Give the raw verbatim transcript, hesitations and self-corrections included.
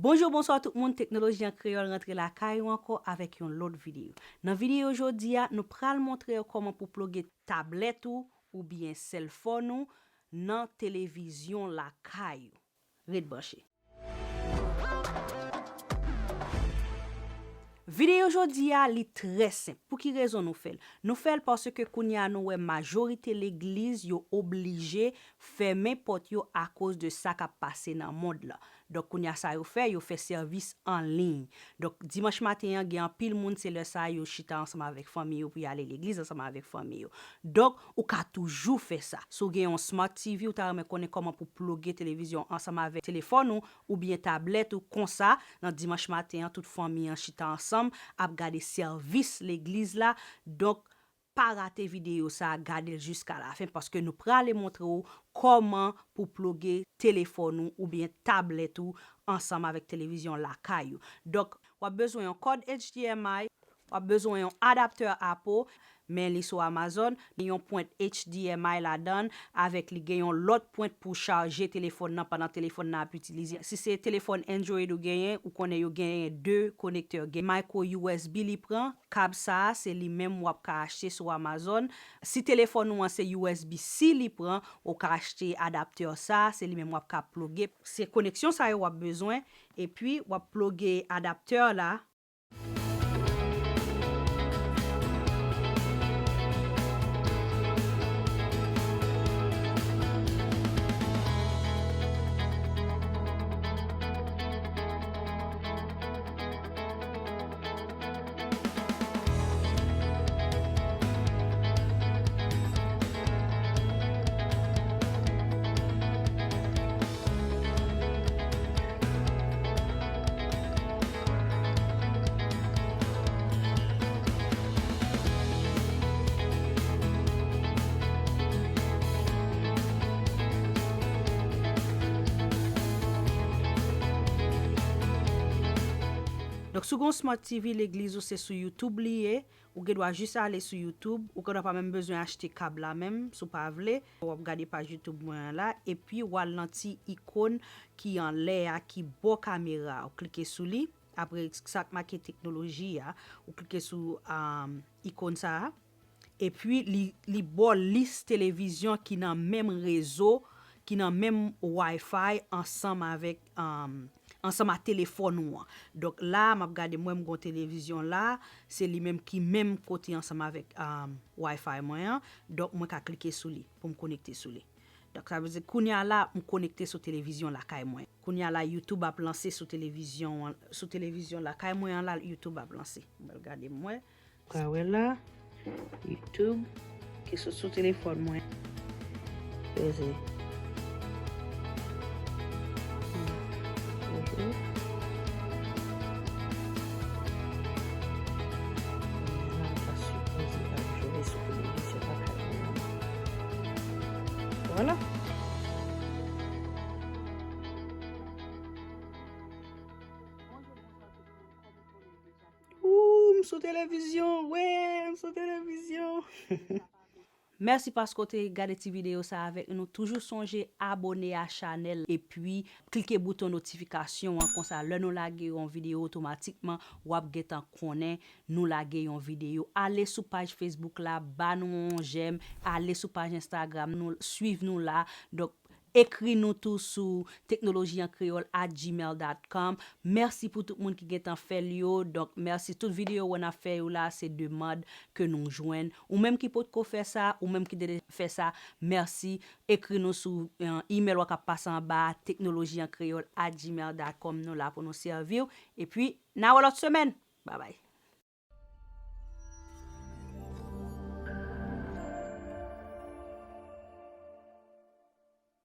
Bonjou, bonswa tout moun, Teknoloji an Kreyòl rantre lakay ou ankò avèk yon lòt videyo. Nan videyo jodi a, nou pral montre w kòman pou ploge tablèt ou oubyen sèlfòn ou nan televizyon lakay ou. Ret branche. Videyo jodi a, li trè senp. Pou ki rezon nou fè l? Nou fè l paske kounye a nou wè majorite legliz yo oblije fèmen pòt yo akoz de sa k ap pase nan mond lan. Donk, kounye a sa yo fè, yo fè sèvis an liy. Donk, dimanch maten an, gen anpil moun, se lè sa a yo chita ansanm avèk fanmi yo pou y ale legliz ansanm avèk fanmi yo. Donk, ou ka toujou fè sa. Si w gen yon Smart T V, ou ta renmen konnen kòman pou ploge televizyon ansanm avèk telefòn ou, oubyen tablèt ou konsa, nan dimanch maten an, tout fanmi an chita ansanm, ap gade sèvis legliz la. Donk, pa rate videyo sa a, gade l jiska lafen, paske nou prale montre w kòman pou ploge telefòn ou oubyen tablèt ou ansanm avèk televizyon lakay ou. Donk, w ap bezwen yon kòd H D M I, w ap bezwen yon adaptè apo, men li sou Amazon, gen yon pwent H D M I ladan l, avèk li gen yon lòt pwent pou chaje telefòn nan pandan telefòn nan ap itilize. Si se telefòn Android ou genyen, ou konnen yo genyen de konektè. Gen micro U S B li pran, kab sa a, se li menm w ap ka achte sou Amazon. Si telefòn ou an se U S B C li pran, ou ka achte adaptè sa a, se li menm w ap ka ploge. Se koneksyon sa yo w ap bezwen, epi w ap ploge adaptè la. Donk, si w gen yon Smart T V legliz ou, se sou YouTube li ye. Ou gen dwa jis ale sou YouTube. Ou gen dwa pa menm bezwen achte kab la menm, si w pa vle. W ap gade paj YouTube mwen an la. Epi, w al nan ti ikòn ki anlè a, ki bò kamera a. Ou klike sou li. Apre, sa k make teknoloji a. Ou klike sou, um, ikòn sa a. Epi, li, li ba w lis televizyon ki nan menm rezo, ki nan menm Wi-Fi ansanm avèk, um, ansanm ak telefòn ou an. Donk, la, m ap gade, mwen, m gen yon televizyon la, se li menm ki menm kote ansanm avèk, um, Wi-Fi mwen an. Donk, mwen ka klike sou li pou m konekte sou li. Donk, sa vle di, kounye a la, m konekte sou televizyon lakay mwen. Kounye a la, YouTube ap lanse sou televizyon an, sou televizyon lakay mwen an la, YouTube ap lanse. Mwen gade mwen. Ka wè la, YouTube, ki sot sou telefòn mwen. Poze. Bonjou. Kounye a la, m ta sipoze ap jwe sou televizyon lakay mwen. Vwala. Ooh, m sou televizyon, wè, m sou televizyon. Mèsi paske w te gade ti videyo sa avèk nou. Toujou sonje abòne a chanèl epi klike bouton notifikasyon an. Konsa, lè nou lage yon videyo, otomatikman, w ap gentan konnen nou lage yon videyo. Ale sou paj Facebook la, ba nou yon jèm. Ale sou paj Instagram nou, swiv nou la. Donk, ekri nou tou sou teknoloji an kreyòl at gmail dot com. Mèsi pou tout moun ki gentan fè l yo. Donk, mèsi. Tout videyo wè n ap fè yo la, se demann ke nou jwenn. Ou menm ki potko fè sa, ou menm ki te fè sa, mèsi. Ekri nou sou, eh, email w k ap pase anba a, teknoloji an kreyòl at gmail dot com. Nou la pou nou sèvi w. Epi, n a wè lòt semèn. Babay.